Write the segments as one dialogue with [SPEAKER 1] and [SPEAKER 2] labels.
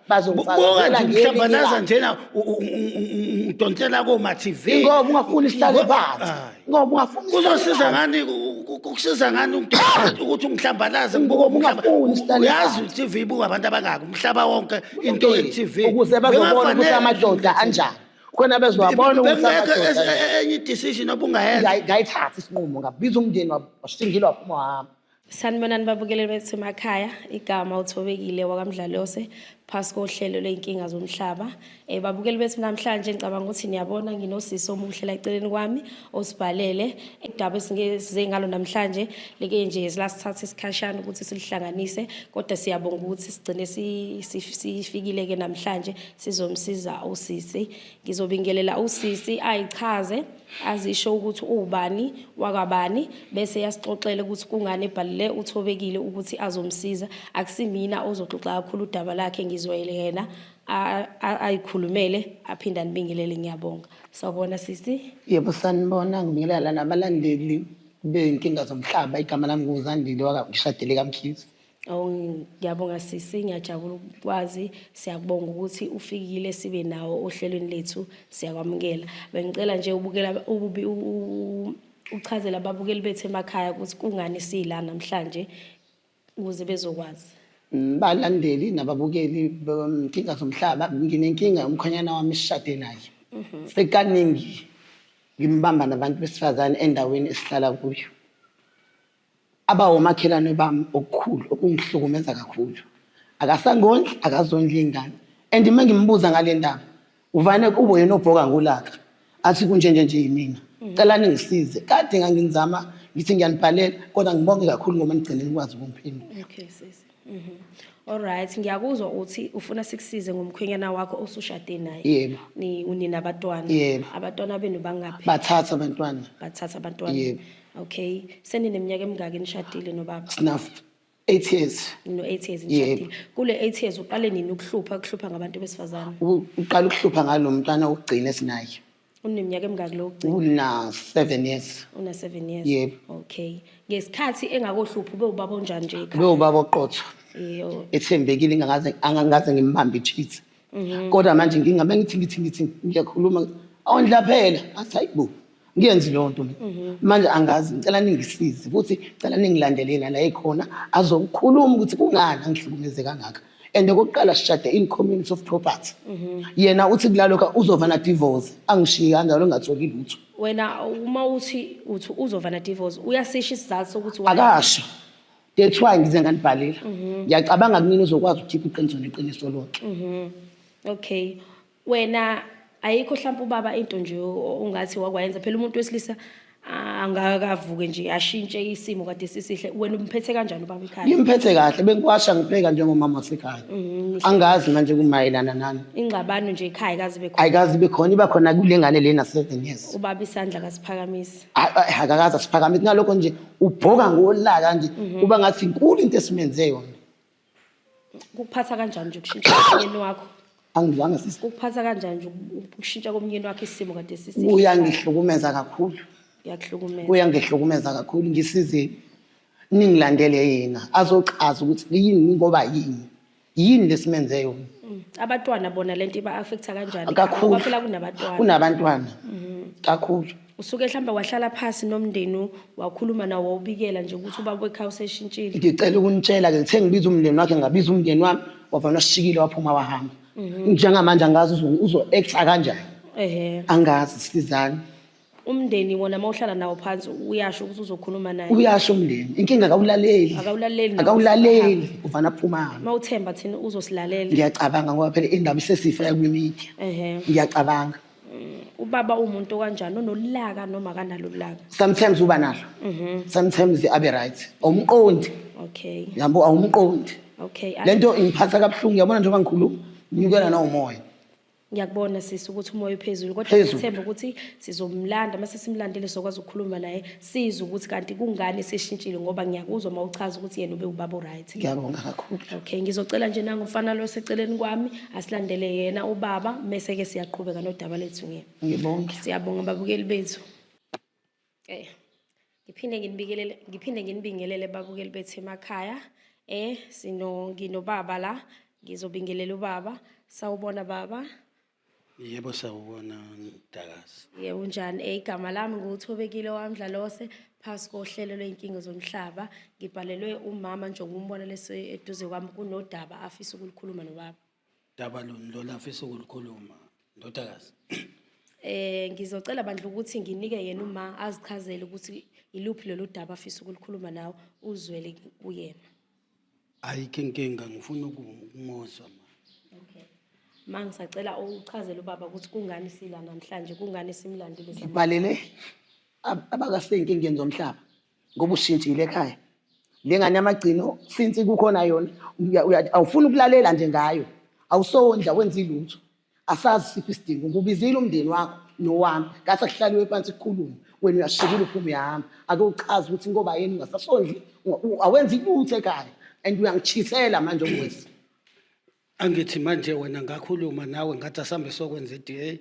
[SPEAKER 1] Buka
[SPEAKER 2] Bazongifakazela
[SPEAKER 1] nje
[SPEAKER 2] ngelinye
[SPEAKER 1] umhlambalaza
[SPEAKER 2] ilanga.
[SPEAKER 1] njena udonsela koma-TV.
[SPEAKER 2] Ingoba ungafuni sihlale phansi.
[SPEAKER 1] Hayi.
[SPEAKER 2] Ngoba ungafuni sihlale
[SPEAKER 1] Kuzosiza
[SPEAKER 2] phansi.
[SPEAKER 1] ngani kukusiza ngani ukuthi ungihlambalaze ngibuka
[SPEAKER 2] Ngoba ungafuni sihlale
[SPEAKER 1] uyazi
[SPEAKER 2] phansi.
[SPEAKER 1] i-TV ibuka abantu abangaki umhlaba wonke into ye-TV.
[SPEAKER 2] Ukuze bazobona ukuthi
[SPEAKER 1] Bengafanele
[SPEAKER 2] amadoda anjani. Khona bezowabona ukuthi
[SPEAKER 1] Bekungekho
[SPEAKER 2] amadoda anjani.
[SPEAKER 1] enye i-decision obungayenza.
[SPEAKER 2] Ngayithatha isinqumo ngabiza umndeni washingile waphuma wahamba.
[SPEAKER 3] Sanibonani babukeli bethu emakhaya, igama uThobekile wakaMdlalose phasi kohlelo ley'nkinga zomhlaba. Babukeli bethu namhlanje ngicabanga ukuthi niyabona nginosisi omuhle la eceleni kwami osibhalele udaba esize ngalo namhlanje leke nje lasithatha isikhashana ukuthi silihlanganise, kodwa siyabonga ukuthi sigcine sifikile-ke namhlanje sizomsiza usisi. Ngizobingelela usisi ayichaze azisho ukuthi uwubani wakabani bese yasixoxela ukuthi kungani ebhalele uThobekile ukuthi azomsiza. Akusimina ozoxoxa kakhulu udaba lakhe, ngizwele yena ayikhulumele aphinde anibingelele. Ngiyabonga. Sawubona sisi.
[SPEAKER 2] Yebo, sanibona, ngibingelela nabalandeli bey'nkinga zomhlaba. Igama lami nguZandile ngishadele kaMkhize.
[SPEAKER 3] Oh, ngiyabonga sisi, ngiyajabula ukwazi. Siyakubonga ukuthi ufikile sibe nawo ohlelweni lethu, siyakwamukela. Bengicela nje ubukela ububi uchazele ababukeli bethu emakhaya ukuthi kungani sila namhlanje ukuze bezokwazi.
[SPEAKER 2] Balandeli nababukeli benkinga zomhlaba, nginenkinga yomkhwenyana wami esishade naye. Sekaningi ngimbamba nabantu besifazane endaweni esihlala kuyo. Abawomakhelwane bami okukhulu okungihlukumeza kakhulu. Akasangondli, akazondli iy'ngane. And uma ngimbuza ngale ndaba, uvane kube yena obhoka ngolaka. Athi kunje nje nje yimina. Cela ningisize. Kade ngangizama ngithi ngiyanibhalela kodwa ngibonge kakhulu ngoba nigcine nikwazi ukungiphendula.
[SPEAKER 3] Okay sisi. All right, ngiyakuzwa uthi ufuna sikusize ngomkhwenyana wakho osushade naye.
[SPEAKER 2] Yebo.
[SPEAKER 3] Ni uninabatwana.
[SPEAKER 2] Yebo.
[SPEAKER 3] Abatwana benu bangaphi?
[SPEAKER 2] Bathatha abantwana.
[SPEAKER 3] Bathatha abantwana.
[SPEAKER 2] Yebo.
[SPEAKER 3] Okay. Senineminyaka emingaki nishadile nobaba?
[SPEAKER 2] Sina 8 years.
[SPEAKER 3] No 8 years
[SPEAKER 2] Yebo.
[SPEAKER 3] nishadile. Kule 8 years uqale nini ukuhlupha ngabantu besifazane?
[SPEAKER 2] Uqala ukuhlupha ngalo mntwana wokugcina esinaye.
[SPEAKER 3] Uneminyaka emingaki lo wokugcina?
[SPEAKER 2] Una 7 years.
[SPEAKER 3] Una 7 years.
[SPEAKER 2] Yebo.
[SPEAKER 3] Okay. Ngesikhathi engakohluphi ube ubaba onjani nje ekhaya?
[SPEAKER 2] Ube ubaba oqotho.
[SPEAKER 3] Yebo.
[SPEAKER 2] Ethembekile ngingaze angangaze ngimbambe icheat. Kodwa manje ngingabe ngithi ngiyakhuluma awondla phela athi hayibo ngiyenzi leyo nto mina. Manje angazi, ngicela ningisize futhi ngicela ningilandelele la ekhona azokukhuluma ukuthi kungani angihlukumeze kangaka. And okokuqala sishade in community of property. Yena uthi kulalokho uzova na divorce angishiyi kanjalo ngingatholi lutho.
[SPEAKER 3] Wena uma uthi uzova na divorce uyasisho isizathu sokuthi
[SPEAKER 2] Akasho. That's why ngize nganibhalela. Ngiyacabanga kunini uzokwazi ukukhipha iqiniso neqiniso lonke.
[SPEAKER 3] Okay. Wena ayikho mhlawumbe ubaba into nje ungathi wakwayenza phela umuntu wesilisa angakavuke nje ashintshe isimo kade sisihle. Wena umphethe kanjani ubaba ekhaya?
[SPEAKER 2] Ngimphethe kahle, bengiwasha ngipheka njengomama wasekhaya. Angazi manje kumayelana nani.
[SPEAKER 3] Ingxabano nje ekhaya kazi bekhona.
[SPEAKER 2] Ayikazi ibe khona, iba khona kule ngane lena 7 years.
[SPEAKER 3] Ubaba isandla kasiphakamisi.
[SPEAKER 2] Akakaze asiphakamisi ngalokho nje ubhoka ngolaka nje kuba ngathi inkulu into esimenze yona.
[SPEAKER 3] Kukuphatha kanjani nje ukushintsha komnyeni wakho?
[SPEAKER 2] Angizwanga sisi.
[SPEAKER 3] Kukuphatha kanjani nje ukushintsha komnyeni wakho isimo kade sisihle?
[SPEAKER 2] Uyangihlukumeza kakhulu.
[SPEAKER 3] Uyakuhlukumeza.
[SPEAKER 2] Uyangihlukumeza kakhulu, ngisize ningilandele yena azochaza ukuthi yini ngoba yini. Yini lesimenze yona.
[SPEAKER 3] Abatwana bona lento iba affecta kanjani?
[SPEAKER 2] Kakhulu.
[SPEAKER 3] Ngoba phela kunabatwana.
[SPEAKER 2] Kunabantwana. Kakhulu.
[SPEAKER 3] Usuke mhlawumbe wahlala phasi nomndeni wakhuluma nawo wawubikela nje ukuthi ubaba wekhaya useshintshile.
[SPEAKER 2] Ngicela ukunitshela ke ngithe ngibiza umndeni wakhe ngabiza umndeni wami wavana washikile waphuma wahamba. Njengamanje angazi uzo acta kanjani. Angazi sizani.
[SPEAKER 3] Umndeni wona mawuhlala nawo phansi uyasho ukuthi uzokhuluma naye.
[SPEAKER 2] Uyasho umndeni. Inkinga akawulaleli.
[SPEAKER 3] Akawulaleli.
[SPEAKER 2] Akawulaleli uvana phuma.
[SPEAKER 3] Mawuthemba thina uzosilalela.
[SPEAKER 2] Ngiyacabanga ngoba phela indaba isesifa yakwi media. Ngiyacabanga.
[SPEAKER 3] Ubaba umuntu kanjani, onolaka noma kanalo ulaka?
[SPEAKER 2] Sometimes uba nalo. Sometimes abe right. Awumqondi.
[SPEAKER 3] Okay.
[SPEAKER 2] Yabo awumqondi.
[SPEAKER 3] Okay.
[SPEAKER 2] Lento ingiphatha kabuhlungu yabona njengoba ngikhuluma nginyukela nomoya.
[SPEAKER 3] Ngiyakubona sisi ukuthi umoya uphezulu kodwa
[SPEAKER 2] Phezulu.
[SPEAKER 3] ngithemba ukuthi sizomlanda mase simlandele sokwazi ukukhuluma naye sizwe ukuthi kanti kungani seshintshile ngoba ngiyakuzwa mawuchaza ukuthi yena ube ubaba right.
[SPEAKER 2] Ngiyabonga kakhulu.
[SPEAKER 3] Okay, ngizocela nje nangumfana lo seceleni kwami asilandele yena ubaba mase ke siyaqhubeka nodaba lethu ngeke.
[SPEAKER 2] Ngibonge.
[SPEAKER 3] Siyabonga babukeli bethu. Ngiphinde nginibingelele babukeli bethu emakhaya. Sino nginobaba la. Ngizobingelela ubaba. Sawubona baba.
[SPEAKER 1] Yebo, sawubona Mdakazi.
[SPEAKER 3] Yebo, unjani? Igama lami nguThobekile waMdlalose, phasi kohlelo lwey'nkinga zomhlaba. Ngibhalelwe umama njengoba umbona lesi eduze kwami, kunodaba afisa ukulikhuluma nobaba.
[SPEAKER 1] Daba loni lona afisa ukulikhuluma, ndodakazi?
[SPEAKER 3] Ngizocela bandla ukuthi nginike yena uma azichazele ukuthi iluphi lolu daba afisa ukulikhuluma nawe, uzwele kuyena.
[SPEAKER 1] Ayikho inkinga, ngifuna ukumuzwa ma.
[SPEAKER 3] Okay. Ma, ngisacela uchazele ubaba ukuthi kungani sila namhlanje, kungani simlandile.
[SPEAKER 2] Ngibhalele abakasey'nkingeni zomhlaba ngoba ushintshile ekhaya. Le ngane yamagcino since kukhona yona awufuni ukulalela nje ngayo, awusondla, wenza ilutho. Asazi siphi isidingo. Ngubizile umndeni wakho nowami, ngathi akuhlaliwe phansi kukhulunywe, wena uyashikula uphume uyahamba. Ake uchaze ukuthi ngoba yini ungasasondli, awenzi ilutho ekhaya and uyangichisela manje okuwesi.
[SPEAKER 1] Angithi manje wena ngakhuluma nawe ngathi asambe sokwenza i-DA,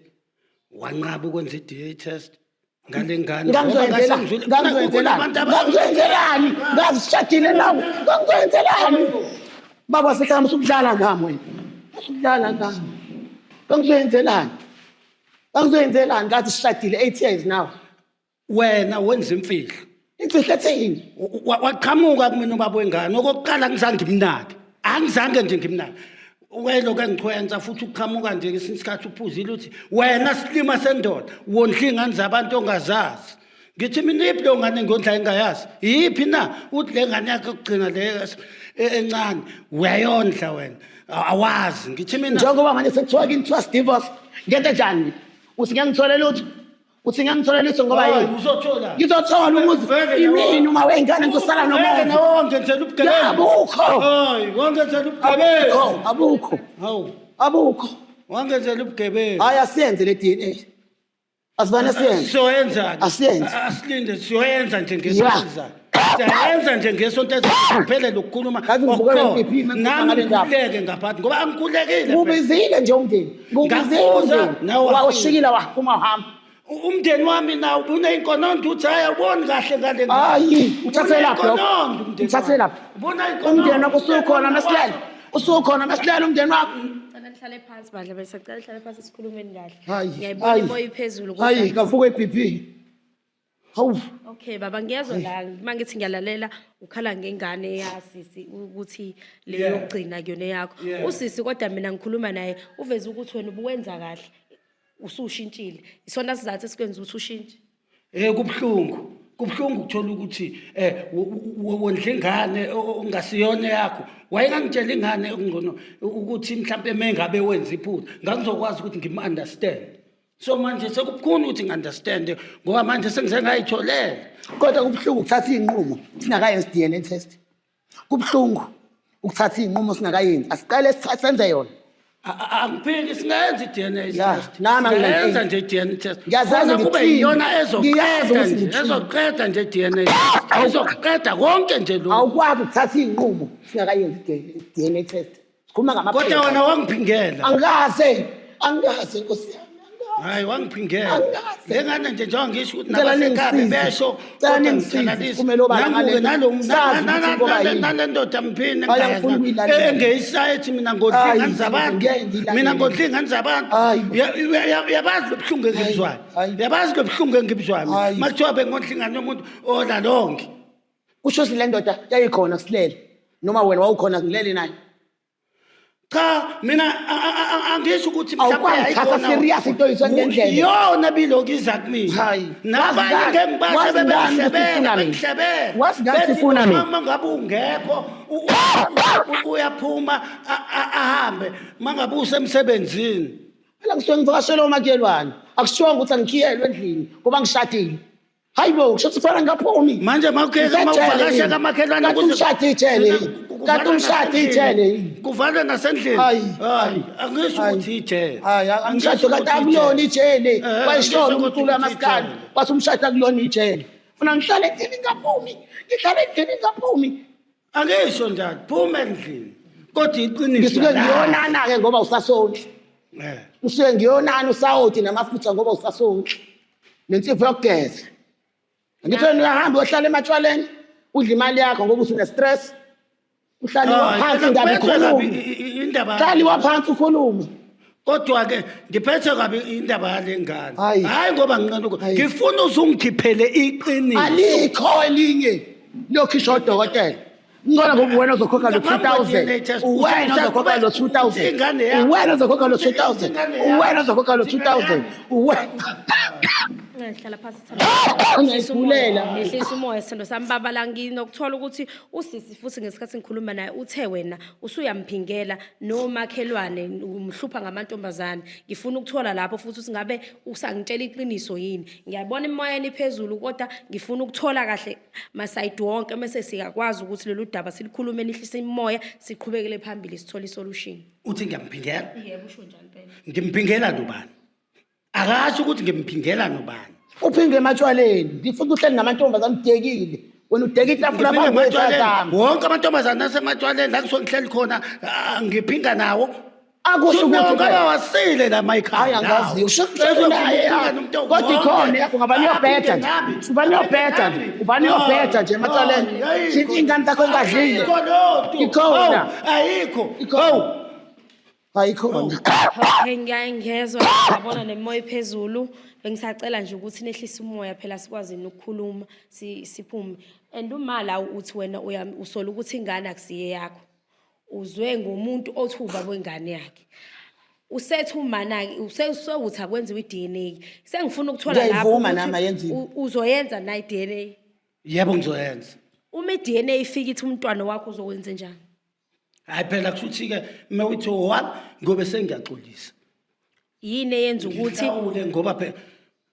[SPEAKER 1] wanqaba ukwenza i-DA test ngale ngane.
[SPEAKER 2] Ngangizoyenzelani? Ngangizoyenzelani? Ngazishadile nawe, ngangizoyenzelani? Baba sekhaya, usukudlala ngami wena, usukudlala ngami. Ngangizoyenzelani? Ngangizoyenzelani? Ngathi sishadile 8 years now.
[SPEAKER 1] Wena wenza imfihlo.
[SPEAKER 2] Imfihlo ethini?
[SPEAKER 1] Waqhamuka kumina ubaba wengane okokuqala, ngizange ngimnake, angizange nje ngimnake. Welokhu engichwenza futhi uqhamuka nje ngesinye isikhathi uphuzile, uthi wena silima sendoda, wondla iy'ngane zabantu ongazazi. Ngithi mina iphi leyo ngane ngondla engayazi, yiphi na? Uthi le ngane yakhe yokugcina le encane uyayondla wena, awazi. Ngithi mina
[SPEAKER 2] Njengoba manje sekuthiwa kini, kuthiwa divorce, ngenze njani? Uthi ngeke ngithole lutho, uthi ngeke ngithole lutho ngoba
[SPEAKER 1] Hayi,
[SPEAKER 2] yini?
[SPEAKER 1] Uzothola.
[SPEAKER 2] Ngizothola umuzi.
[SPEAKER 1] Vele.
[SPEAKER 2] Imini uma wey'ngane ngizosala
[SPEAKER 1] Vele
[SPEAKER 2] nomuzi.
[SPEAKER 1] nawe wangenzela ubugebengu.
[SPEAKER 2] Abukho.
[SPEAKER 1] Hayi, wangenzela ubugebengu.
[SPEAKER 2] Abukho, abukho.
[SPEAKER 1] Hawu.
[SPEAKER 2] Abukho.
[SPEAKER 1] Wangenzela ubugebengu.
[SPEAKER 2] Hayi, asiyenze le DNA, asibane siyenze.
[SPEAKER 1] Siyoyenza.
[SPEAKER 2] Asiyenze.
[SPEAKER 1] Asilinde, siyoyenza nje ngesonto. Siyayenza nje ngesonto eziphele lokukhuluma.
[SPEAKER 2] Ngathi ngivukela i-BP uma ngikhuluma
[SPEAKER 1] Nami
[SPEAKER 2] ngale ndaba.
[SPEAKER 1] ngikhululeke ngaphathi ngoba angikhululekile phela.
[SPEAKER 2] Ngubizile nje umndeni, ngubizile
[SPEAKER 1] Ngakubuza,
[SPEAKER 2] umndeni.
[SPEAKER 1] nawe wafika.
[SPEAKER 2] Washikila, waphuma, wahamba.
[SPEAKER 1] Umndeni wami nawo uneyinkonondo, uthi hayi, awuboni kahle ngale ndaba.
[SPEAKER 2] Hayi, uthathelaphi lokho?
[SPEAKER 1] Uneyinkonondo umndeni wami.
[SPEAKER 2] Uthathelaphi?
[SPEAKER 1] Ubona inkonondo.
[SPEAKER 2] Umndeni wakho usukhona masilele, usukhona masilele umndeni wakho.
[SPEAKER 3] Cela nihlale phansi bandla, besacela nihlale phansi sikhulumeni kahle.
[SPEAKER 2] Hayi.
[SPEAKER 3] Ngiyayibona
[SPEAKER 2] Hayi.
[SPEAKER 3] imoya iphezulu
[SPEAKER 2] Hayi,
[SPEAKER 3] kodwa.
[SPEAKER 2] ngavuka i-BP, hawu.
[SPEAKER 3] Okay baba, ngiyezwa la uma ngithi ngiyalalela, ukhala ngengane yasisi ukuthi le yokugcina kuyona yakho. Usisi kodwa mina ngikhuluma naye uveze ukuthi wena ubuwenza kahle, usushintshile. Isona sizathu esikwenza ukuthi ushintshe.
[SPEAKER 1] Kubuhlungu. Kubuhlungu ukuthola ukuthi wondla ingane ongasiyona yakho. Wayengangitshela ingane okungcono ukuthi mhlawumbe mengabe wenza iphutha, ngangizokwazi ukuthi ngim-understand. So manje sekubukhuni ukuthi ngi-understand ngoba manje sengize ngayitholela.
[SPEAKER 2] Kodwa kubuhlungu ukuthatha iy'nqumo singakayenzi DNA test. Kubuhlungu ukuthatha iy'nqumo singakayenzi. Asiqale senze yona.
[SPEAKER 1] Angiphiki, singayenza i-DNA
[SPEAKER 2] Ya,
[SPEAKER 1] test.
[SPEAKER 2] nami anginankinga.
[SPEAKER 1] Singayenza nje i-DNA test.
[SPEAKER 2] Ngiyazazi
[SPEAKER 1] Khona kube
[SPEAKER 2] ngithini.
[SPEAKER 1] iyona
[SPEAKER 2] Ngiyazi
[SPEAKER 1] ezoqeda
[SPEAKER 2] ukuthi
[SPEAKER 1] nje,
[SPEAKER 2] ngithini.
[SPEAKER 1] ezoqeda nje i-DNA test. Ezoqeda konke nje lokhu.
[SPEAKER 2] Awukwazi ukuthatha iy'nqumo singakayenzi i-DNA test. Sikhuluma ngamaphepha.
[SPEAKER 1] Kodwa wena wangiphingela.
[SPEAKER 2] Angikaze, angikaze, nkosi yami, angikaze.
[SPEAKER 1] Hayi, wangiphingela.
[SPEAKER 2] Angikaze.
[SPEAKER 1] Le ngane nje njengoba ngisho ukuthi
[SPEAKER 2] Ngicela
[SPEAKER 1] nabasekhaya
[SPEAKER 2] ningisize.
[SPEAKER 1] bebesho,
[SPEAKER 2] Ngicela
[SPEAKER 1] kodwa
[SPEAKER 2] ningisize,
[SPEAKER 1] ngithalalisa.
[SPEAKER 2] siphumele obala
[SPEAKER 1] Nangu-ke
[SPEAKER 2] ngale nto. Sazi ukuthi ngoba yini.
[SPEAKER 1] nale ndoda mphini.
[SPEAKER 2] Hayi, angifuni ukuyilalela.
[SPEAKER 1] Engeyisayo ethi mina ngodla
[SPEAKER 2] Hayi,
[SPEAKER 1] ingane zabantu.
[SPEAKER 2] ngeke ngiyilalele.
[SPEAKER 1] Mina ngodla ingane zabantu.
[SPEAKER 2] Hayi.
[SPEAKER 1] Uyabazi lo buhlungu engibuzwayo.
[SPEAKER 2] Hayi.
[SPEAKER 1] Uyabazi lo buhlungu engibuzwayo mina.
[SPEAKER 2] Hayi.
[SPEAKER 1] Uma kuthiwa bengodla ingane yomuntu olalonke.
[SPEAKER 2] Kusho ukuthi le ndoda yayikhona silele, noma wena wawukhona ngilele naye?
[SPEAKER 1] Cha, mina angisho ukuthi
[SPEAKER 2] Awukwazi
[SPEAKER 1] mhlawumbe
[SPEAKER 2] ukuthatha
[SPEAKER 1] ayikhona-
[SPEAKER 2] serious into oyizwa ngendlela.
[SPEAKER 1] Iyona bilokhu iza kumina.
[SPEAKER 2] Hayi.
[SPEAKER 1] Nabanye
[SPEAKER 2] Wazi
[SPEAKER 1] ngeke ngibasho
[SPEAKER 2] wazi ngani ukuthi
[SPEAKER 1] bebengihlebela,
[SPEAKER 2] ufuna mina?
[SPEAKER 1] bengihlebela.
[SPEAKER 2] Wazi ngani ukuthi
[SPEAKER 1] Bethi
[SPEAKER 2] ufuna mina?
[SPEAKER 1] uma ngabe ungekho uyaphuma ahambe uma ngabe usemsebenzini.
[SPEAKER 2] Phela ngisuke ngivakashele omakhelwane, akushiwanga ukuthi angikhiyelwe endlini ngoba ngishadile. Hayi bo, kusho ukuthi kufanele ngingaphumi?
[SPEAKER 1] Manje mawukheka
[SPEAKER 2] Ngisejele
[SPEAKER 1] mawuvakashe
[SPEAKER 2] yini?
[SPEAKER 1] kamakhelwane
[SPEAKER 2] Kanti umshado ijele yini? Kanti umshado ijele yini?
[SPEAKER 1] Kuvalwe nasendlini.
[SPEAKER 2] Hayi.
[SPEAKER 1] Hayi, angisho
[SPEAKER 2] Hayi.
[SPEAKER 1] ukuthi ijele.
[SPEAKER 2] Hayi,
[SPEAKER 1] Angisho
[SPEAKER 2] umshado kanti
[SPEAKER 1] ukuthi
[SPEAKER 2] akulona ijele.
[SPEAKER 1] Angisho
[SPEAKER 2] Wayisholo
[SPEAKER 1] ukuthi
[SPEAKER 2] umculo wamaskandi,
[SPEAKER 1] ijele.
[SPEAKER 2] wathi umshado akulona ijele. Funa ngihlale endlini ngingaphumi, ngihlale endlini ngingaphumi.
[SPEAKER 1] Angisho njalo, phuma endlini, kodwa iqiniso
[SPEAKER 2] Ngisuke ngiyonana-ke ngoba usasondli. Ngisuke ngiyonana usawoti namafutha ngoba usasondli nensipho yokugeza. Ngithi wena uyahamba uyohlala ematshwaleni, udla imali yakho ngoba usune-stress, uhlale phansi, indaba ikhulume.
[SPEAKER 1] Indaba
[SPEAKER 2] Hlaliwa phansi ukhulume.
[SPEAKER 1] Kodwa ke ngiphethe kabi indaba yale ngane.
[SPEAKER 2] Hayi.
[SPEAKER 1] Hayi ngoba nginqena ukuthi
[SPEAKER 2] Hayi.
[SPEAKER 1] ngifuna uzungikhiphele iqiniso.
[SPEAKER 2] Alikho elinye liyokhishwa udokotela. Ngcono ngoba wena uzokhokha lo 2000. Wena uzokhokha lo 2000.
[SPEAKER 1] Ingane yakho.
[SPEAKER 2] Wena uzokhokha lo 2000. Wena uzokhokha lo 2000. Wena
[SPEAKER 3] Hlala phansi sithandwa.
[SPEAKER 2] Ngiyayigulela.
[SPEAKER 3] Yehlisa umoya sithando sami baba la nginokuthola ukuthi usisi futhi ngesikhathi ngikhuluma naye uthe wena usuyamphingela nomakhelwane umhlupha ngamantombazane. Ngifuna ukuthola lapho futhi ukuthi ngabe usangitshela iqiniso yini. Ngiyabona emoyeni iphezulu kodwa ngifuna ukuthola kahle masayidi wonke mese siyakwazi ukuthi lolu daba silikhulume nihlise imoya siqhubekele phambili sithole isolution.
[SPEAKER 1] Uthi ngiyamphingela.
[SPEAKER 3] Yebo usho njalo impela.
[SPEAKER 1] Ngimphingela nobani? Akasho ukuthi ngimphingela nobani.
[SPEAKER 2] Uphinde ematshwaleni. Ngifuna uhleli namantombazane udekile. Wena udeka itafula
[SPEAKER 1] Ngiphinga
[SPEAKER 2] phambi
[SPEAKER 1] ematshwaleni.
[SPEAKER 2] kwethatami.
[SPEAKER 1] Wonke amantombazane asematshwaleni la ngisuke ngihleli khona ngiphinga nawo.
[SPEAKER 2] Akusho ukuthi
[SPEAKER 1] Ngoba wasile la mayikhaya.
[SPEAKER 2] Hayi angazi. Usho ukuthi naye. Kodwa ikhona yakho ngaba niyobheda nje. Uba niyobheda nje. Uba niyobheda nje ematshwaleni. Shintsha ingane zakho engadlile. Ikhona.
[SPEAKER 1] Ayikho.
[SPEAKER 2] Ikhona.
[SPEAKER 1] Hawu.
[SPEAKER 2] Ayikhona.
[SPEAKER 3] Okay, ngiyangezwa ngiyabona nemoya iphezulu. Bengisacela nje ukuthi nehlise umoya phela sikwazi ukukhuluma siphume. And uma la uthi wena usola ukuthi ingane akusiye yakho. Uzwe ngomuntu othi ubaba wengane yakhe. Usethi umana usewuthi akwenziwe i-DNA. Sengifuna ukuthola lapho
[SPEAKER 2] Ngiyayivuma
[SPEAKER 3] ukuthi
[SPEAKER 2] nami ayenziwe.
[SPEAKER 3] Uzoyenza na i-DNA?
[SPEAKER 1] Yebo ngizoyenza.
[SPEAKER 3] Uma i-DNA ifika ithi umntwana wakho uzokwenza njani?
[SPEAKER 1] Hayi phela kushuthi-ke uma uthi owami ngobe sengiyaxolisa.
[SPEAKER 3] Yini eyenza ukuthi
[SPEAKER 1] Ngihlawule ngoba phela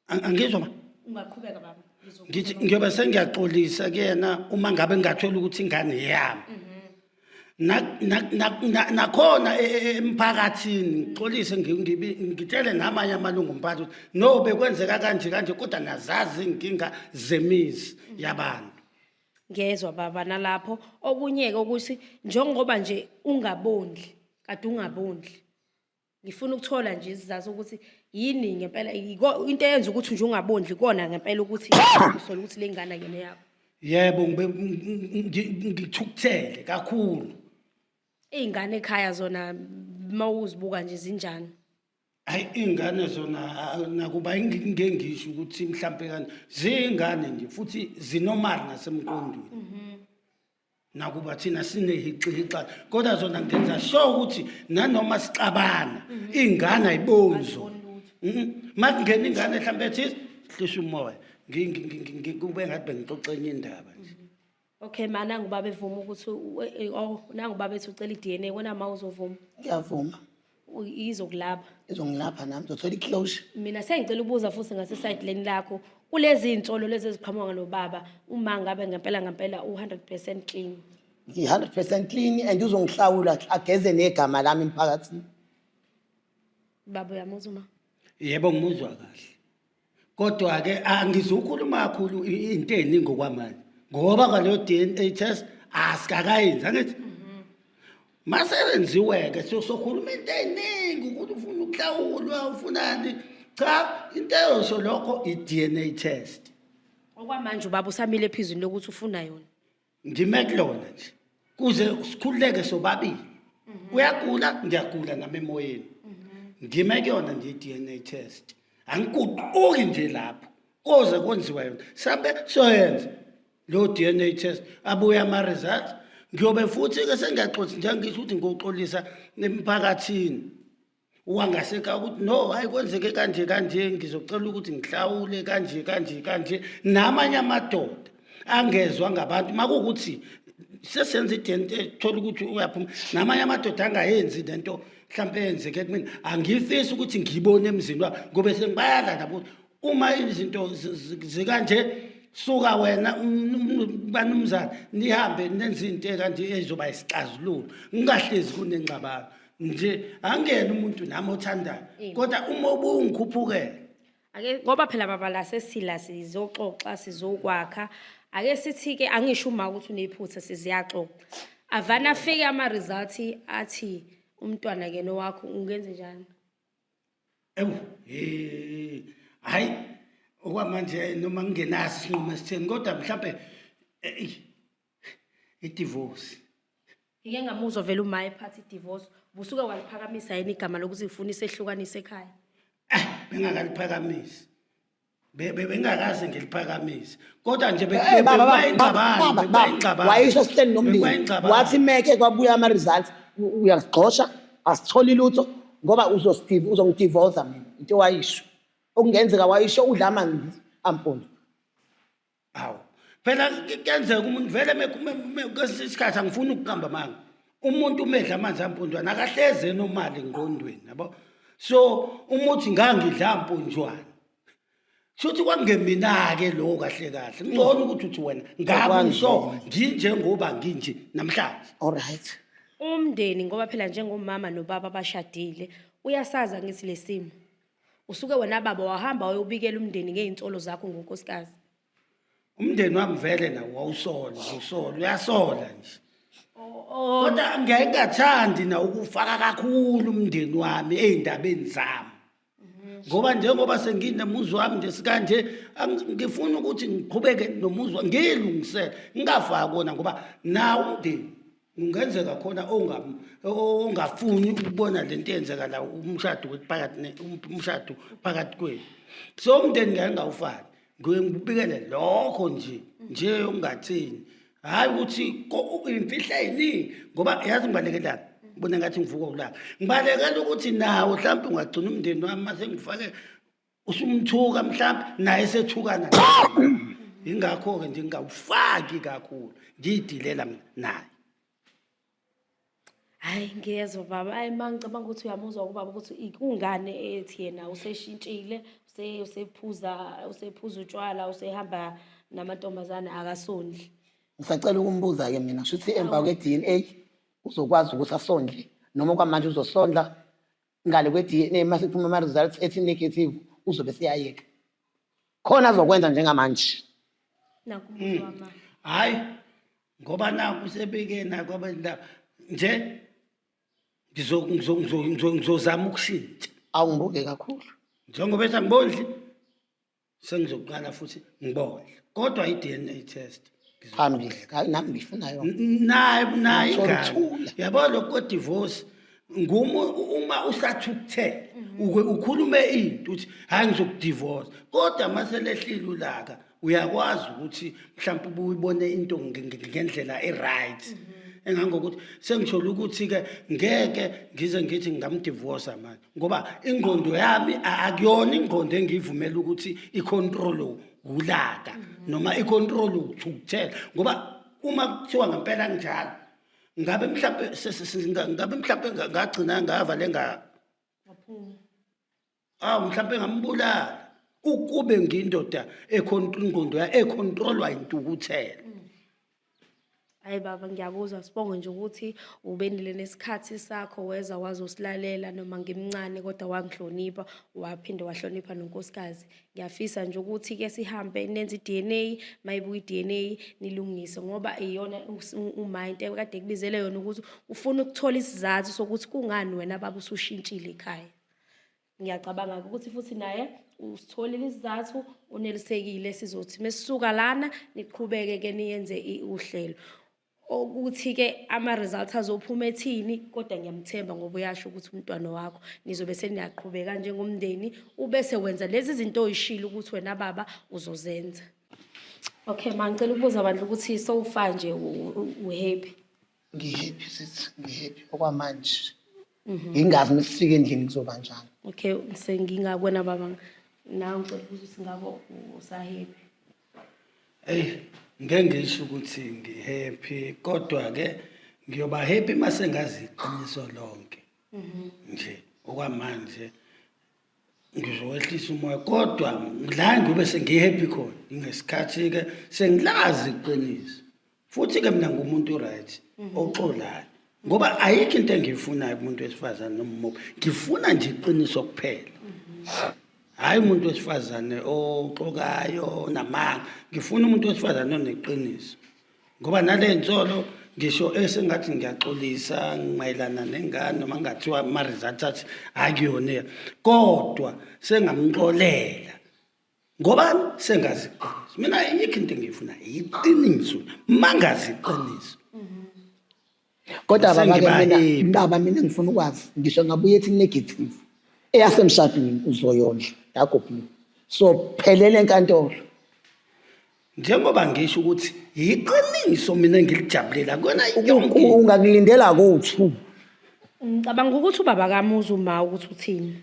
[SPEAKER 1] angizwa ma.
[SPEAKER 3] Ungaqhubeka baba.
[SPEAKER 1] Ngithi ngiyobe sengiyaxolisa kuyena uma ngabe ngingathola ukuthi ingane yami. Nakhona emphakathini ngixolise ngitshele namanye amalungu omphakathi ukuthi no bekwenzeka kanje kanje kodwa nazazi iy'nkinga zemizi yabantu.
[SPEAKER 3] Ngezwa baba nalapho okunye-ke ukuthi njengoba nje ungabondli kade ungabondli ngifuna ukuthola nje isizathu ukuthi yini ngempela into eyenza ukuthi nje ungabondli kona ngempela ukuthi usola ukuthi le ngane akuyona yakho.
[SPEAKER 1] Yebo ngithukuthele kakhulu.
[SPEAKER 3] Iy'ngane ekhaya zona uma uzibuka nje zinjani?
[SPEAKER 1] Hayi iy'ngane zona nakuba ngike ngisho ukuthi mhlampe kanje ziyingane nje futhi zinomali nasemqondweni. Nakuba thina sinehixihixa kodwa zona ngenza sure ukuthi nanoma sixabana ingane ayiboni zona. Uma kungena ingane mhlampe ethize hlisa umoya kube ngathi bengixoxa enye indaba nje.
[SPEAKER 3] Okay ma nangu baba evuma ukuthi oh nangu baba ethi ucela i-DNA wena ma uzovuma?
[SPEAKER 2] Ngiyavuma.
[SPEAKER 3] Izokulapha.
[SPEAKER 2] Izongilapha nami ngizothola i-closure.
[SPEAKER 3] Mina sengicela ukubuza futhi ngasesayidleni lakho kulezi iy'nsolo lezi eziqhamuka nobaba uma ngabe ngempela ngempela u-100% clean.
[SPEAKER 2] Ngi-100% clean and uzongihlawula ageze negama lami emphakathini.
[SPEAKER 3] Baba uyamuzwa uma?
[SPEAKER 1] Yebo ngimuzwa kahle. Kodwa ke angizukhuluma kakhulu into eziningi okwamanje ngoba kwaleyo DNA test asikakayenzi angithi mase yenziwe-ke sokhuluma into eziningi ukuthi ufuna ukuhlawulwa ufunani cha into eyosho lokho i-DNA test.
[SPEAKER 3] Okwamanje ubaba usamile ephizweni lokuthi ufuna yona.
[SPEAKER 1] Ngime kulona nje kuze sikhululeke sobabili. Uyagula ngiyagula nami emoyeni. Ngime kuyona nje i-DNA test. Angiguquki nje lapho koze kwenziwa yona. Sambe soyenza lo DNA test abuye ama results ngiyobe futhi ke sengiyaxolisa njengisho ukuthi ngoxolisa emphakathini. Wangasekhaya ukuthi no hayi kwenzeke kanje kanje ngizocela ukuthi ngihlawule kanje kanje kanje namanye amadoda angezwa ngabantu makuwukuthi sesenza i-DNA thola ukuthi uyaphuma namanye amadoda angayenzi lento mhlawumbe eyenzeke kumina angifisi ukuthi ngibone emzini wabo ngoba sengibayala nabo uma izinto zikanje suka wena banumzane nihambe nenze into ekanje ezoba isixazululo ngingahlezi kunengxabano nje angena umuntu nami othandayo kodwa uma ubungikhuphukela
[SPEAKER 3] Ake ngoba phela baba la sesila sizoxoxa sizokwakha ake sithi ke angisho uma ukuthi unephutha siziyaxoxa avana afike ama results athi umntwana ke nowakho ungenze njani?
[SPEAKER 1] Ewu hayi okwamanje noma ngingenaso isinqumo esitheni kodwa mhlambe i-divorce.
[SPEAKER 3] Ngike ngamuzwa vele uma ephatha i-divorce. Busuke waliphakamisa yini igama lokuthi ufuna isehlukaniso ekhaya?
[SPEAKER 1] Eh, bengakaliphakamisi. Bengakaze ngiliphakamise. Kodwa nje
[SPEAKER 2] Eh, baba, baba,
[SPEAKER 1] bekuyingxabano,
[SPEAKER 2] baba, baba,
[SPEAKER 1] bekuyingxabano.
[SPEAKER 2] wayisho sihleli nomndeni
[SPEAKER 1] Bekuyingxabano.
[SPEAKER 2] wathi meke kwabuya ama-results uyasigxosha asitholi lutho ngoba uzongidivosa mina into wayisho okungenzeka wayisho udla amanzi ampundu.
[SPEAKER 1] Hawu. Phela kuyenzeka umuntu vele kwesinye isikhathi angifuni ukuqamba amanga. Umuntu umedla amanzi amponjwana akahleze enomali engqondweni yabo. So umuthi ngangidla amponjwana. Shuthi kwakungemina-ke lo kahle kahle. Ngcono ukuthi uthi wena ngakusho nginjengoba nginje namhlanje.
[SPEAKER 2] All right.
[SPEAKER 3] Umndeni ngoba phela njengomama nobaba bashadile uyasazi angithi lesimo. Usuke wena baba wahamba wayobikela umndeni ngey'nsolo zakho ngonkosikazi.
[SPEAKER 1] Umndeni wami vele nawo wawusola, usola, uyasola nje. Kodwa ngeke ngathandi na ukufaka kakhulu umndeni wami ey'ndabeni zami. Ngoba njengoba senginemuzi wami nje sikanje ngifuna ukuthi ngiqhubeke nomuzi wami ngiyilungisele ngingafaki wona ngoba nawo umndeni kungenzeka khona ongafuni ukubona lento eyenzeka la umshado wethu phakathi umshado phakathi kwethu so umndeni ngeke ngawufaki ngiye ngibikele lokho nje nje ungathini hhayi ukuthi imfihlo eyiningi ngoba yazi ngibalekelani ngibona ngathi ngivuka ulaka ngibalekela ukuthi nawo mhlawumbe ungagcina umndeni wami mase ngifake usumthuka mhlawumbe naye sethukana yingakho-ke nje ngingawufaki kakhulu ngiyidilela mina naye.
[SPEAKER 3] Hayi ngiyezwa baba, hayi ma ngicabanga ukuthi uyamuzwa ubaba ukuthi kungane ethi yena useshintshile, usephuza usephuza utshwala, usehamba namantombazane akasondli.
[SPEAKER 2] Ngisacela ukumbuza-ke mina shuthi emva kwe-DNA uzokwazi ukuthi asondle noma kwamanje uzosondla ngale kwe-DNA uma sekuphuma ama-results ethi negative uzobe seyayeka khona azokwenza njengamanje.
[SPEAKER 3] Nakhu umbuzo wami.
[SPEAKER 1] Hhayi ngoba naku usebike naku abendaba nje ngizozama ukushintsha.
[SPEAKER 2] Awungibuke kakhulu.
[SPEAKER 1] Njengoba ethi angibondli sengizoqala futhi ngibondle kodwa i-DNA test
[SPEAKER 2] phambili hayi nami ngifuna yona
[SPEAKER 1] naye naye
[SPEAKER 2] Ngithola
[SPEAKER 1] ingane
[SPEAKER 2] ukuthula.
[SPEAKER 1] yabo lokho kwedivorce nguma uma usathukuthele uke ukhulume into uthi hayi ngizokudivorce kodwa mase lehlile ulaka uyakwazi ukuthi mhlawumbe ubuyibone into ngendlela e-right engangokuthi sengisholo ukuthi-ke ngeke ngize ngithi ngingamdivorsa manje ngoba ingqondo yami akuyona ingqondo engiyivumela ukuthi icontrol ulaka noma icontrol ukuthukuthela ngoba uma kuthiwa ngempela kunjalo ngabe mhlawumbe ngabe mhlawumbe ngagcina ngava le nga awu mhlawumbe ngambulala ukube ngindoda ingqondo yayo econtrolwa intukuthelo.
[SPEAKER 3] Hayi baba ngiyakuzwa sibonge nje ukuthi ubenile nesikhathi sakho weza wazosilalela noma ngimncane kodwa wangihlonipha waphinde wahlonipha nonkosikazi. Ngiyafisa nje ukuthi ke sihambe nenze i-DNA mayibuka i-DNA nilungise ngoba iyona uma into ekade kubizele yona ukuthi ufuna ukuthola isizathu sokuthi kungani wena baba usushintshile ekhaya. Ngiyacabanga ukuthi futhi naye usitholile isizathu unelisekile sizothi mesisuka lana niqhubeke ke niyenze uhlelo ukuthi ke ama-results azophuma ethini kodwa ngiyamthemba ngoba uyasho ukuthi umntwana wakho nizobe seniyaqhubeka njengomndeni ubese wenza lezi zinto oyishilo ukuthi wena baba uzozenza. Okay ma ngicela ukubuza bandla ukuthi so far nje u-happy?
[SPEAKER 2] Ngi-happy sithi ngi-happy okwamanje. Ngingazi uma sifika endlini kuzoba njani.
[SPEAKER 3] Okay sengingakwena baba nawe ngicela ukubuza ukuthi ngabe usa-happy?
[SPEAKER 1] Eyi ngeke ngisho ukuthi ngi-happy kodwa-ke ngiyoba happy uma sengazi iqiniso lonke nje okwamanje ngizowehlisa umoya kodwa la ngiyobe sengihappy khona ngesikhathi-ke sengilazi iqiniso futhi-ke mina ngumuntu right oxolayo ngoba ayikho into engiyifunayo kumuntu wesifazane noma umuphi ngifuna nje iqiniso kuphela hhayi umuntu wesifazane oxokayo namanga ngifuna umuntu wesifazane oneqiniso ngoba nale nsolo ngisho esengathi ngiyaxolisa mayelana nengane noma ngathiwa ama-results athi akuyona kodwa sengamxolela ngoba sengazi iqiniso mina ayikho into engiyifuna iqiniso mangazi iqiniso.
[SPEAKER 2] Kodwa baba ke mina,
[SPEAKER 1] Sengiba-happy.
[SPEAKER 2] baba mina ngifuna ukwazi, ngisho ngabuye ethi negative eyasemshadweni uzoyondla yakho blue, so phelele enkantolo.
[SPEAKER 1] Njengoba ngisho ukuthi yiqiniso mina engilijabulela kona yonke.
[SPEAKER 2] Ungakulindela ko-two.
[SPEAKER 3] Ngicabanga ukuthi ubaba kamuzi uma ukuthi uthini.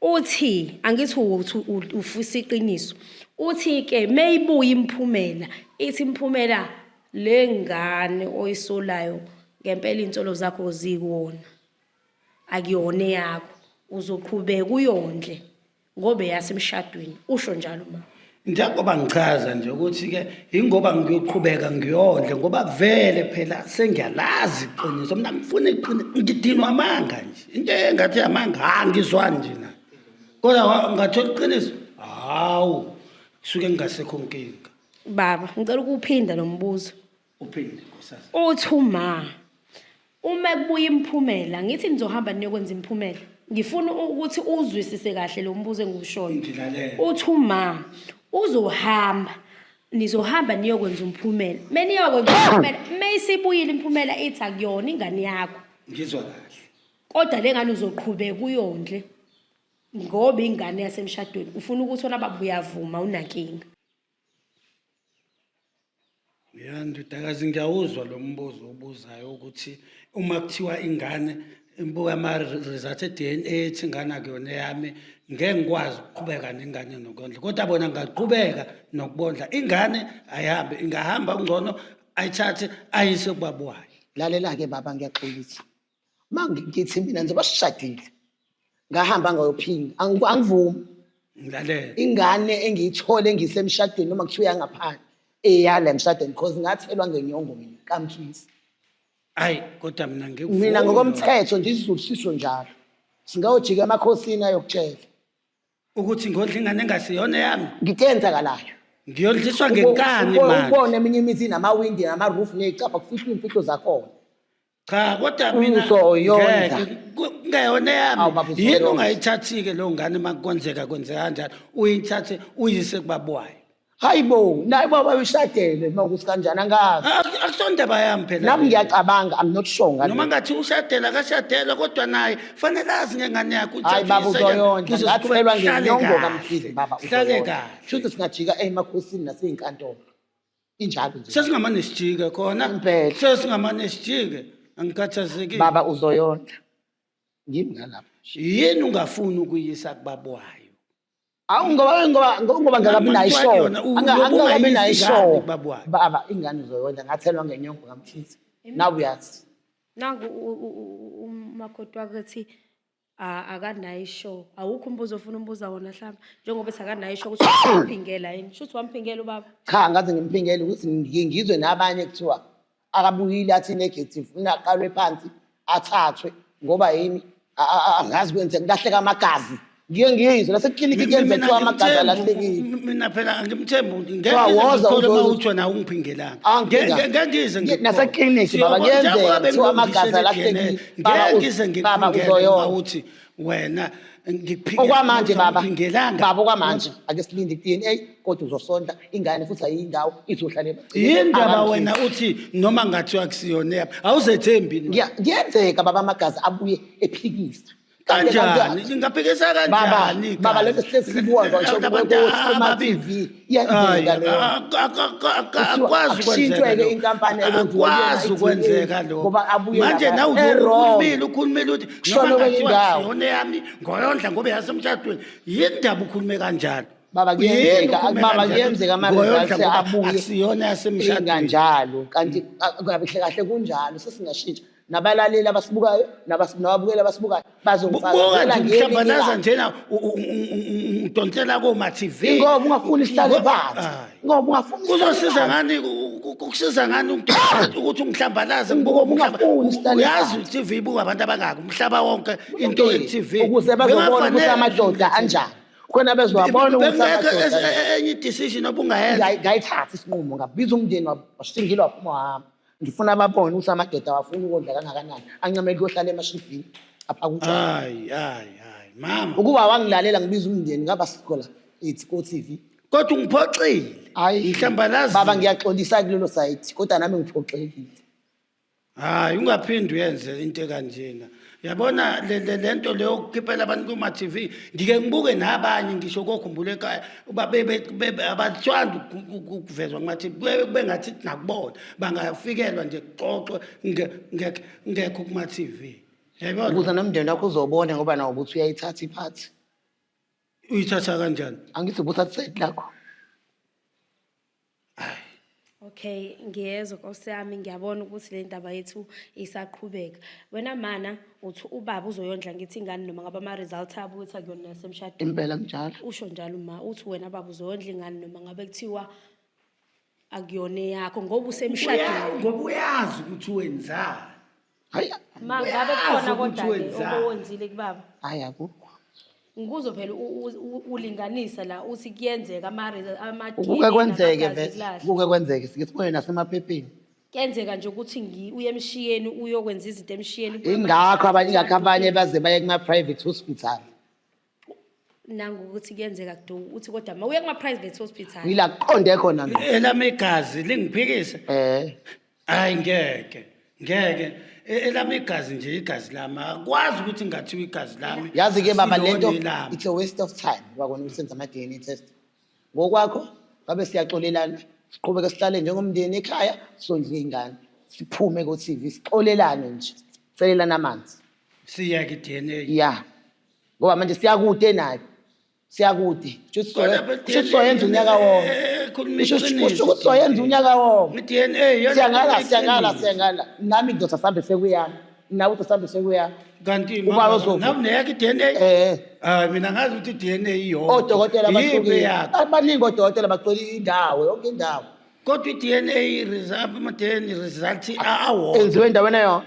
[SPEAKER 3] Uthi angithi uthi ufisa iqiniso. Uthi ke meyibuya imphumela, ithi imphumela le ngane oyisolayo ngempela insolo zakho zikuwona. Akuyona eyakho. Uzoqhubeka uyondle ngoba eyasemshadweni. Usho njalo ma.
[SPEAKER 1] Njengoba ngichaza nje ukuthi-ke ingoba ngiyoqhubeka ngiyondle ngoba vele phela sengiyalazi iqiniso, mina ngifuna iqiniso, ngidinwa amanga nje, into engathi amanga ha ngizwani nje na, kodwa ngathola iqiniso, hawu kusuke ngingasekho nkinga.
[SPEAKER 3] Baba, ngicela ukuphinda lo mbuzo.
[SPEAKER 1] Uphinde nkosazana.
[SPEAKER 3] Uthi uma uma kubuya imiphumela, ngithi nizohamba niyokwenza imiphumela. Ngifuna ukuthi uzwisise kahle lo mbuzo engiwushoyo.
[SPEAKER 1] Ngilalela.
[SPEAKER 3] Uthi uma uzohamba, nizohamba niyokwenza umphumela. Meniyokwenza umphumela, meyisibuyile imiphumela ithi akuyona ingane yakho.
[SPEAKER 1] Ngizwa kahle.
[SPEAKER 3] Kodwa le ngane uzoqhubeka uyondle ngoba ingane yasemshadweni. Ufuna ukuthi wona baba uyavuma unankinga.
[SPEAKER 1] Ya ndodakazi, ngiyawuzwa lo mbuzo obuzayo ukuthi uma kuthiwa ingane imbuka ama-result e-DNA ethi ingane akuyona eyami, ngeke ngikwazi ukuqhubeka nengane nokondla, kodwa bona ngaqhubeka nokubondla ingane, ayihambe, ingahamba kungcono ayithathe ayise kubaba wayo.
[SPEAKER 2] Lalela-ke baba, ngiyaxolisa uma ngithi mina nje basishadile ngahamba ngayophinga, angivumi.
[SPEAKER 1] Ngilalela.
[SPEAKER 2] Ingane engiyithole ngisemshadweni noma kuthiwa yangaphandle eyala emshadweni, because ngathelwa ngenyongo mina kaMkhize.
[SPEAKER 1] Hayi kodwa mina ngikuvuma.
[SPEAKER 2] Mina ngokomthetho nje isiZulu sisho njalo, singayojika emakhosini ayokutshela
[SPEAKER 1] ukuthi ngondla ingane engasiyona yami.
[SPEAKER 2] Ngitenzakalayo.
[SPEAKER 1] Ngiyondliswa ngenkani manje.
[SPEAKER 2] Ubone eminye imizi inamawindi nama-roof ney'cabha, kufihlwa iy'mfihlo zakhona.
[SPEAKER 1] Cha kodwa mina
[SPEAKER 2] Uzoyondla.
[SPEAKER 1] ngeke, kungeyona eyami.
[SPEAKER 2] Awu, baba,
[SPEAKER 1] Yini
[SPEAKER 2] uzoyondla.
[SPEAKER 1] ungayithathi-ke leyo ngane uma kwenzeka kwenzeka kanjalo, uyithathe uyise kubaba wayo?
[SPEAKER 2] Hayi bo, naye baba ushadele uma ukuthi kanjani angazi.
[SPEAKER 1] Akusondaba yami phela
[SPEAKER 2] Nami
[SPEAKER 1] leyo.
[SPEAKER 2] ngiyacabanga, I'm not sure
[SPEAKER 1] Noma
[SPEAKER 2] ngale.
[SPEAKER 1] ngathi ushadela akashadela, kodwa naye fanele azi ngengane yakhe.
[SPEAKER 2] Hayi baba
[SPEAKER 1] uyithathe uyise kanjani,
[SPEAKER 2] uzoyondla,
[SPEAKER 1] kuze
[SPEAKER 2] ngathelwa
[SPEAKER 1] siqhubeke, hlale
[SPEAKER 2] ngenyongo
[SPEAKER 1] kahle.
[SPEAKER 2] kaMkhize baba
[SPEAKER 1] Hlale
[SPEAKER 2] uzoyondla.
[SPEAKER 1] kahle.
[SPEAKER 2] Shuthi singajika emakhosini nasey'nkantolo. Injalo nje.
[SPEAKER 1] Sesingamane sijike khona.
[SPEAKER 2] Impela.
[SPEAKER 1] Sesingamane sijike, angikhathazekile.
[SPEAKER 2] Baba uzoyondla. Ngimi ngalapho.
[SPEAKER 1] Yini ungafuni ukuyisa kubaba wayo?
[SPEAKER 2] Awu ngoba ngakabi nayo
[SPEAKER 1] Kuthiwa
[SPEAKER 2] ishow.
[SPEAKER 1] kuyona,
[SPEAKER 2] Angakabi nayo
[SPEAKER 1] ungayisi
[SPEAKER 2] ishow.
[SPEAKER 1] ngani kubaba wayo?
[SPEAKER 2] Baba ingane uzoyondla, ngathelwa ngenyongo kaMkhize. Nawe uyazi.
[SPEAKER 3] Nangu umakoti wakithi akanayo ishow. Awukho umbuzo ofuna umbuza wona mhlawumbe njengoba ethi akanayo ishow ukuthi wamphingela yini? Shuthi wamphingela ubaba.
[SPEAKER 2] Cha, ngaze ngimphingele ukuthi ngizwe nabanye kuthiwa akabuyile athi negative, ufuna aqalwe phansi athathwe ngoba yini angazi kwenzeka kulahleka amagazi. Ngiye ngiyizwe naseklinikhi kuyenzeka kuthiwa amagazi alahlekile.
[SPEAKER 1] Mina phela angimthembi umuntu. Ngeke
[SPEAKER 2] Kuthiwa
[SPEAKER 1] ngize
[SPEAKER 2] woza
[SPEAKER 1] ngikholwe uma uthi wena awungiphingelanga.
[SPEAKER 2] Angiphinga.
[SPEAKER 1] Ngeke ngize ngikholwe.
[SPEAKER 2] Naseklinikhi baba
[SPEAKER 1] Siyobona,
[SPEAKER 2] kuyenzeka
[SPEAKER 1] njengoba
[SPEAKER 2] kuthiwa amagazi
[SPEAKER 1] bengilungisele
[SPEAKER 2] alahlekile.
[SPEAKER 1] i-DNA,
[SPEAKER 2] Baba
[SPEAKER 1] ngeke ngize
[SPEAKER 2] baba
[SPEAKER 1] ngikuphingele uma
[SPEAKER 2] uzoyondla.
[SPEAKER 1] uthi wena ngikuphingela
[SPEAKER 2] Okwamanje
[SPEAKER 1] ukuthi
[SPEAKER 2] baba,
[SPEAKER 1] awungiphingelanga.
[SPEAKER 2] baba okwamanje ake silinde i-DNA, kodwa uzosondla ingane futhi ayiyindawo izohlala emagcekeni.
[SPEAKER 1] Yini ndaba
[SPEAKER 2] Akamkhize.
[SPEAKER 1] wena uthi noma ngathiwa kusiyona eyami awuzethembi ni?
[SPEAKER 2] Kuyenzeka baba amagazi abuye ephikisa. Kanti-
[SPEAKER 1] Kanjani? Ngingaphikisa
[SPEAKER 2] Baba,
[SPEAKER 1] kanjani
[SPEAKER 2] baba
[SPEAKER 1] igazi?
[SPEAKER 2] lento sihlezi siyibuka ngisho
[SPEAKER 1] Abantu
[SPEAKER 2] kuma
[SPEAKER 1] ababili.
[SPEAKER 2] TV iyenzeka leyo.
[SPEAKER 1] Akwazi
[SPEAKER 2] Akushintshwe-ke
[SPEAKER 1] ukwenzeka
[SPEAKER 2] inkampani ekwenziwa kuyona
[SPEAKER 1] akwazi
[SPEAKER 2] i-DNA,
[SPEAKER 1] ukwenzeka lokho.
[SPEAKER 2] ngoba abuye
[SPEAKER 1] Manje
[SPEAKER 2] lapha
[SPEAKER 1] nawe
[SPEAKER 2] e-wrong.
[SPEAKER 1] ukhulumile uthi
[SPEAKER 2] Kushone
[SPEAKER 1] noma
[SPEAKER 2] kwenye
[SPEAKER 1] ngathiwa
[SPEAKER 2] indawo.
[SPEAKER 1] kusiyona eyami ngoyondla ngoba yasemshadweni. Yini ndaba ukhulume kanjalo?
[SPEAKER 2] Baba
[SPEAKER 1] Yini
[SPEAKER 2] kuyenzeka,
[SPEAKER 1] ukhulume
[SPEAKER 2] baba
[SPEAKER 1] kanjalo?
[SPEAKER 2] kuyenzeka
[SPEAKER 1] Ngoyondla
[SPEAKER 2] ama-results
[SPEAKER 1] ngoba
[SPEAKER 2] abuye
[SPEAKER 1] akusiyona yasemshadweni.
[SPEAKER 2] inganjalo, kanti kahle kahle kunjalo, sesingashintsha. Nabalaleli abasibukayo, nababukeli abasibukayo
[SPEAKER 1] Buka
[SPEAKER 2] bazongifakazela
[SPEAKER 1] nje
[SPEAKER 2] ngelinye
[SPEAKER 1] umhlambalaza
[SPEAKER 2] ilanga.
[SPEAKER 1] njena udonsela koma TV.
[SPEAKER 2] Ngoba ungafuni sihlale phansi.
[SPEAKER 1] Hayi.
[SPEAKER 2] Ngoba ungafuni sihlale
[SPEAKER 1] Kuzosiza
[SPEAKER 2] phansi.
[SPEAKER 1] ngani kukusiza ngani ukuthi ungihlambalaze ngibuka
[SPEAKER 2] Ngoba
[SPEAKER 1] umhlaba.
[SPEAKER 2] ungafuni sihlale
[SPEAKER 1] Uyazi
[SPEAKER 2] phansi.
[SPEAKER 1] i-TV ibuka abantu abangaka umhlaba wonke into ye-TV.
[SPEAKER 2] Ukuze bazobona ukuthi
[SPEAKER 1] Bengafanele
[SPEAKER 2] amadoda anjani. Khona bezowabona ukuthi
[SPEAKER 1] Bengekho
[SPEAKER 2] amadoda anjani.
[SPEAKER 1] enye i-decision obungayenza.
[SPEAKER 2] Ngayithatha isinqumo, ngabiza umndeni wasingile waphuma wahamba. Ngifuna babone ukuthi amadoda awafuni ukondla kangakanani, ancamela ukuyohlala emashibhini aphaka utshwala.
[SPEAKER 1] Hayi hayi hayi mama.
[SPEAKER 2] Ukuba wangilalela ngibiza umndeni ngaba sikho la ithi ko TV.
[SPEAKER 1] Kodwa ungiphoxile.
[SPEAKER 2] Hayi
[SPEAKER 1] Ngihlambalaza.
[SPEAKER 2] Baba ngiyaxolisa kulelo site, kodwa nami ngiphoxekile.
[SPEAKER 1] Hayi ungaphindi uyenze into ekanjena. Yabona le le lento leyo yokukhiphela abantu kuma TV ngike ngibuke nabanye ngisho kokhumbula ekhaya uba bebe abathandi ukuvezwa kuma TV kube kube ngathi nakubona bangafikelwa nje kuxoxwe ngekho ngekho kuma TV. Yayibona?
[SPEAKER 2] Ukuze nomndeni wakho uzobona ngoba nawo ukuthi uyayithatha iphathi.
[SPEAKER 1] Uyithatha kanjani?
[SPEAKER 2] Angithi ubuthatha side lakho.
[SPEAKER 3] Okay, ngiyezwa Nkosi yami, ngiyabona ukuthi le ndaba yethu isaqhubeka. Wena mana uthi ubaba uzoyondla ngithi ingane noma ngabe ama-results abo ukuthi akuyona yasemshadweni.
[SPEAKER 2] Impela kunjalo.
[SPEAKER 3] Usho njalo ma, uthi wena baba uzoyondla ingane noma ngabe kuthiwa akuyona eyakho ngoba usemshadweni.
[SPEAKER 1] Ngoba uyazi ukuthi wenzani.
[SPEAKER 2] Hayi
[SPEAKER 3] Ma ngabe
[SPEAKER 1] Uyazi
[SPEAKER 3] khona
[SPEAKER 1] ukuthi
[SPEAKER 3] kodwa
[SPEAKER 1] wenzani.
[SPEAKER 3] okwenzile kubaba.
[SPEAKER 2] hayi akukho.
[SPEAKER 3] Ngikuzo phela ulinganisa la uthi kuyenzeka ama ama
[SPEAKER 2] Ukuke kwenzeke vele, ukuke kwenzeke sike sibone nasemaphepheni.
[SPEAKER 3] Kuyenzeka nje ukuthi uye emshiyeni uyokwenza izinto emshiyeni.
[SPEAKER 2] Ingakho abanye ingakho abanye baze baye kuma private hospital.
[SPEAKER 3] Nangokuthi kuyenzeka kudu uthi kodwa ma uye kuma private hospital.
[SPEAKER 2] Ngila kuqonde khona mina.
[SPEAKER 1] Elami igazi lingiphikisa.
[SPEAKER 2] Eh.
[SPEAKER 1] Hayi ngeke. Ngeke. Elami igazi nje igazi lami. Akwazi ukuthi ngathiwa igazi lami.
[SPEAKER 2] Yazi ke baba lento
[SPEAKER 1] asilona elami.
[SPEAKER 2] it's a waste of time ngoba kona usenza ama DNA test. Ngokwakho ngabe siyaxolelana siqhubeke sihlale njengomndeni ekhaya sondle ingane siphume ko TV sixolelane nje sicelelane amanzi.
[SPEAKER 1] Siyeke i-DNA.
[SPEAKER 2] Yeah. Ngoba manje siyakude nayo. Siyakude. Kusho soyenza unyaka wonke.
[SPEAKER 1] Khuluma
[SPEAKER 2] Kusho
[SPEAKER 1] iqiniso.
[SPEAKER 2] ukuthi soyenza unyaka wonke.
[SPEAKER 1] I-DNA yona
[SPEAKER 2] Siyangala
[SPEAKER 1] iqiniso.
[SPEAKER 2] siyangala siyangala. Nami ngizothi asambe sekuyami. Nawe uthi asambe sekuyami.
[SPEAKER 1] Kanti
[SPEAKER 2] Ubaba uzovuka.
[SPEAKER 1] nawe uneyakho i-DNA?
[SPEAKER 2] Eh.
[SPEAKER 1] Hayi mina ngazi ukuthi i-DNA iyodwa.
[SPEAKER 2] Odokotela
[SPEAKER 1] Yiphi
[SPEAKER 2] bahlukile.
[SPEAKER 1] yakho?
[SPEAKER 2] Abaningi odokotela bagcwele indawo yonke indawo.
[SPEAKER 1] Kodwa i-DNA result ama-DNA result awodwa.
[SPEAKER 2] Enziwe endaweni eyodwa.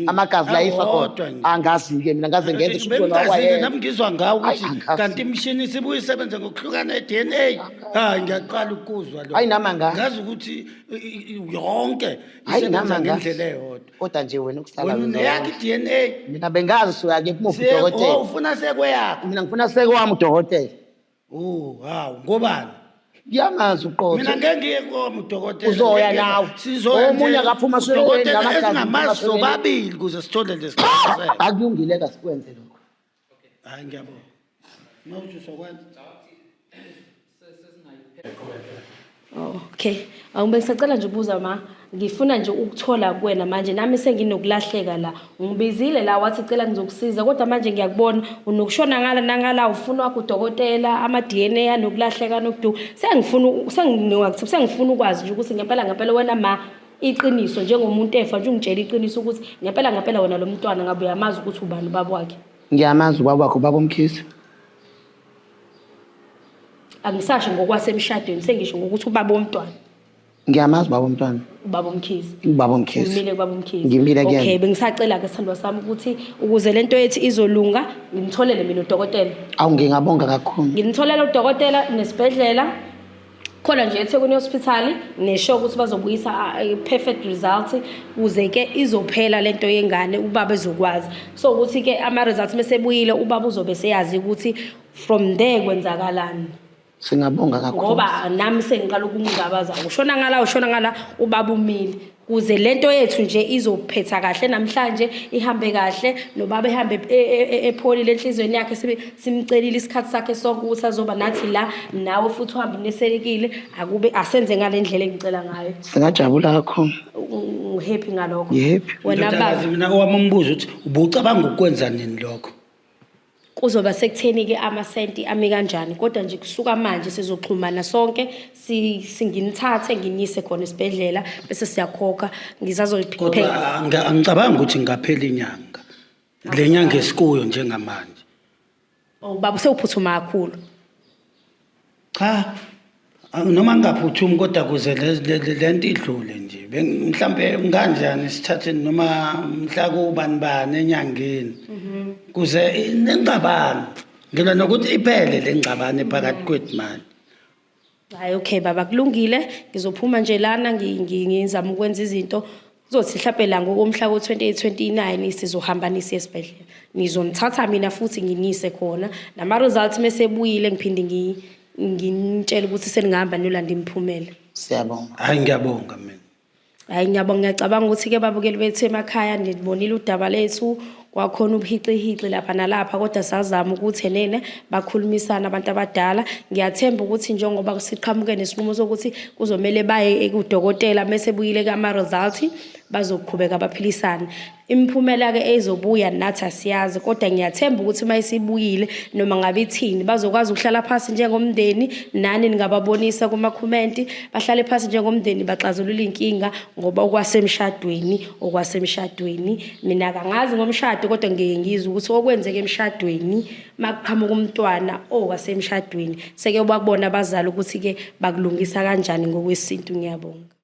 [SPEAKER 2] Amagazi la iswa
[SPEAKER 1] Awodwa
[SPEAKER 2] khona.
[SPEAKER 1] nje.
[SPEAKER 2] Angazi-ke mina ngaze ngenze kusho ukuthi wena
[SPEAKER 1] Bengingazike
[SPEAKER 2] wakwayena.
[SPEAKER 1] nami ngizwa ngawo
[SPEAKER 2] Hayi,
[SPEAKER 1] ukuthi
[SPEAKER 2] angazi.
[SPEAKER 1] kanti imishini isibuye isebenze ngokuhlukana e-DNA. Hayi ngiyaqala ukuzwa lokho.
[SPEAKER 2] Hayi, nami angazi.
[SPEAKER 1] Ngazi ukuthi yonke
[SPEAKER 2] Hayi nami
[SPEAKER 1] isebenza
[SPEAKER 2] angazi.
[SPEAKER 1] ngendlela eyodwa.
[SPEAKER 2] Kodwa nje wena ukusala
[SPEAKER 1] Wena uneyakho i-DNA.
[SPEAKER 2] Mina bengazi suya ke kumuphi
[SPEAKER 1] Oh,
[SPEAKER 2] udokotela.
[SPEAKER 1] ufuna sekweyakho.
[SPEAKER 2] Mina ngifuna sekwami udokotela.
[SPEAKER 1] Oh, hawu, ngobani?
[SPEAKER 2] Ngiyamazi uqotho.
[SPEAKER 1] Mina ngeke ngiye komi udokotela.
[SPEAKER 2] Uzoya
[SPEAKER 1] Ngeke-
[SPEAKER 2] nawe.
[SPEAKER 1] Sizoya
[SPEAKER 2] Omunye
[SPEAKER 1] nje.
[SPEAKER 2] akaphuma aswelekweni,
[SPEAKER 1] Udokotela
[SPEAKER 2] ngamagazi
[SPEAKER 1] esingamazi
[SPEAKER 2] aphuma aswelekweni.
[SPEAKER 1] sobabili ukuze sithole lesiqiniseko.
[SPEAKER 2] Akulungile ke sikwenze lokho.
[SPEAKER 1] Hayi ngiyabonga. Mawuthi usokwenza.
[SPEAKER 3] Oh, okay. Awube ngisacela nje ukubuza ma, ngifuna nje ukuthola kuwena manje nami senginokulahleka la. Ungibizile la wathi cela ngizokusiza kodwa manje ngiyakubona unokushona ngala nangala ufuna wakho udokotela ama DNA anokulahleka nokudu. Sengifuna sengingakuthi sengifuna ukwazi nje ukuthi ngempela ngempela wena ma iqiniso njengomuntu efa nje ungitshela iqiniso ukuthi ngempela ngempela wena lo mntwana ngabe uyamazi ukuthi ubani ubaba wakhe.
[SPEAKER 2] Ngiyamazi ubaba wakho ubaba uMkhize.
[SPEAKER 3] Angisasho ngokwasemshadweni sengisho ngokuthi ubaba womntwana.
[SPEAKER 2] Ngiyamazi ubaba womntwana.
[SPEAKER 3] Ubaba uMkhize.
[SPEAKER 2] Ubaba uMkhize.
[SPEAKER 3] Ngimile kubaba uMkhize.
[SPEAKER 2] Ngimile kuyena.
[SPEAKER 3] Okay, bengisacela ke sithandwa sami ukuthi ukuze lento yethu izolunga ngimtholele mina udokotela.
[SPEAKER 2] Awu ngingabonga kakhulu.
[SPEAKER 3] Ngimtholele udokotela nesibhedlela. Khona nje eThekwini Hospital nesho ukuthi bazobuyisa perfect result ukuze ke izophela lento yengane ubaba ezokwazi. So ukuthi ke ama results mesebuyile ubaba uzobe seyazi ukuthi from there kwenzakalani.
[SPEAKER 2] Singabonga kakhulu.
[SPEAKER 3] Ngoba nami sengiqala ukungabaza ushona ngala ushona ngala ubaba umile kuze lento yethu nje izophetha kahle namhlanje ihambe kahle nobaba ehambe epholile enhliziyweni yakhe simcelile isikhathi sakhe sonke ukuthi azoba nathi la nawe futhi uhambe uneselekile akube asenze ngale ndlela engicela ngayo.
[SPEAKER 2] Singajabula kakhulu.
[SPEAKER 3] Ngihappy ngalokho.
[SPEAKER 2] Ngihappy.
[SPEAKER 3] Wena baba.
[SPEAKER 1] Ndodakazi mina owami umbuzo uthi ubucabanga ukwenza nini lokho?
[SPEAKER 3] Kuzoba sekutheni-ke amasenti ami kanjani kodwa nje kusuka manje sizoxhumana sonke singinithathe nginiyise khona esibhedlela bese siyakhokha ngisazoyipheka.
[SPEAKER 1] Kodwa angicabangi ukuthi ngaphela inyanga. Le nyanga esikuyo njengamanje.
[SPEAKER 3] Oh baba sewuphuthuma kakhulu.
[SPEAKER 1] Cha noma ngingaphuthumi kodwa kuze le nto idlule nje. Mhlambe kanjani sithathe noma mhla kubani bani enyangeni. Kuze nengxabano. Ngilwa nokuthi iphele le ngxabano phakathi kwethu manje.
[SPEAKER 3] Hayi okay baba kulungile ngizophuma nje lana ngizama ukwenza izinto kuzothi mhlawumbe la ngokomhla ko-28 29 sizohamba nisiye esibhedlela ngizonithatha mina futhi nginise khona nama-results mesebuyile ngiphinde nginitshele ukuthi seningahamba niyolanda imiphumela.
[SPEAKER 2] Siyabonga.
[SPEAKER 1] Hayi ngiyabonga mina.
[SPEAKER 3] Hhayi ngiyabonga, ngiyacabanga ukuthi-ke babukeli bethu emakhaya nilibonile udaba lethu, kwakhona ubuhixihixi lapha nalapha kodwa sazama ukuthi enene bakhulumisane abantu abadala. Ngiyathemba ukuthi njengoba siqhamuke nesinqumo sokuthi kuzomele baye kudokotela mese ebuyile-ke ama-result bazoqhubeka baphilisane. Imiphumela-ke ezobuya nathi asiyazi kodwa ngiyathemba ukuthi uma isibuyile noma ngabe ithini bazokwazi ukuhlala phasi njengomndeni, nani ningababonisa kumakhomenti, bahlale phasi njengomndeni baxazulule iy'nkinga ngoba okwasemshadweni okwasemshadweni. Mina kangazi ngomshado kodwa ngiye ngizwe ukuthi okwenzeka emshadweni makuqhamuka umntwana owasemshadweni seke bakubona abazali ukuthi-ke bakulungisa kanjani ngokwesintu. Ngiyabonga.